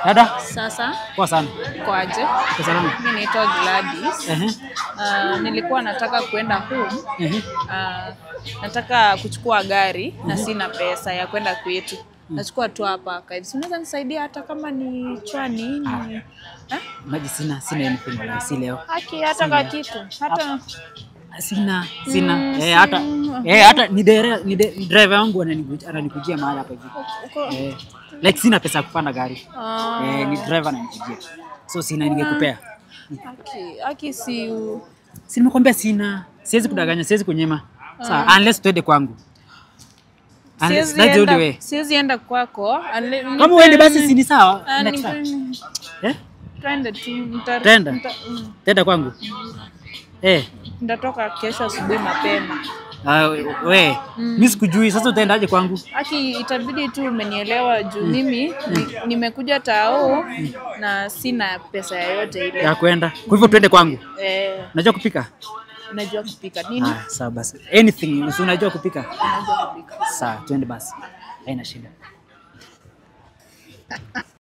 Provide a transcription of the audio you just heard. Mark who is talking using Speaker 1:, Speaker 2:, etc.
Speaker 1: Dada,
Speaker 2: Sasa
Speaker 1: poa sana.
Speaker 2: kwaje?
Speaker 1: Kwa salama.
Speaker 2: Mimi naitwa Gladys.
Speaker 1: Ehe.
Speaker 2: Nilikuwa nataka kuenda home.
Speaker 1: Ehe.
Speaker 2: Nataka kuchukua gari na sina pesa ya kwenda kwetu. Nachukua tu hapa karibu. Unaweza nisaidia hata kama ni chwani ni eh?
Speaker 1: Maji sina, sina anything wala si leo.
Speaker 2: Haki hata kwa kitu. Hata
Speaker 1: Sina, sina.
Speaker 2: Mm,
Speaker 1: Eh, hata
Speaker 2: sina.
Speaker 1: eh hata ni dere, ni driver wangu ananikujia mahali hapa hivi.
Speaker 2: Uko
Speaker 1: Eh, like sina pesa ya kupanda gari.
Speaker 2: Ah.
Speaker 1: Eh, ni driver ananikujia. So sina, ningekupea.
Speaker 2: Haki, haki si
Speaker 1: Si nimekwambia sina. Siwezi kudanganya, siwezi kunyima. Sawa, unless tuende kwangu. Unless
Speaker 2: siwezi
Speaker 1: that's the only
Speaker 2: enda,
Speaker 1: way.
Speaker 2: siwezi enda kwako.
Speaker 1: Kama uende basi si ni sawa.
Speaker 2: Ah,
Speaker 1: Next time. Eh?
Speaker 2: Twende tu.
Speaker 1: Twende. Tenda kwangu. Eh.
Speaker 2: Nitatoka kesho asubuhi mapema.
Speaker 1: Ah, we, mimi sikujui sasa utaendaje kwangu?
Speaker 2: Aki, itabidi tu umenielewa juu mimi nimekuja tao na sina pesa yoyote ile.
Speaker 1: Ya kwenda. Kwa hivyo twende kwangu.
Speaker 2: Eh,
Speaker 1: Unajua kupika?
Speaker 2: Unajua kupika nini?
Speaker 1: Ah, sawa basi. Anything, si unajua kupika?
Speaker 2: Unajua kupika.
Speaker 1: Sawa, twende basi. Haina shida.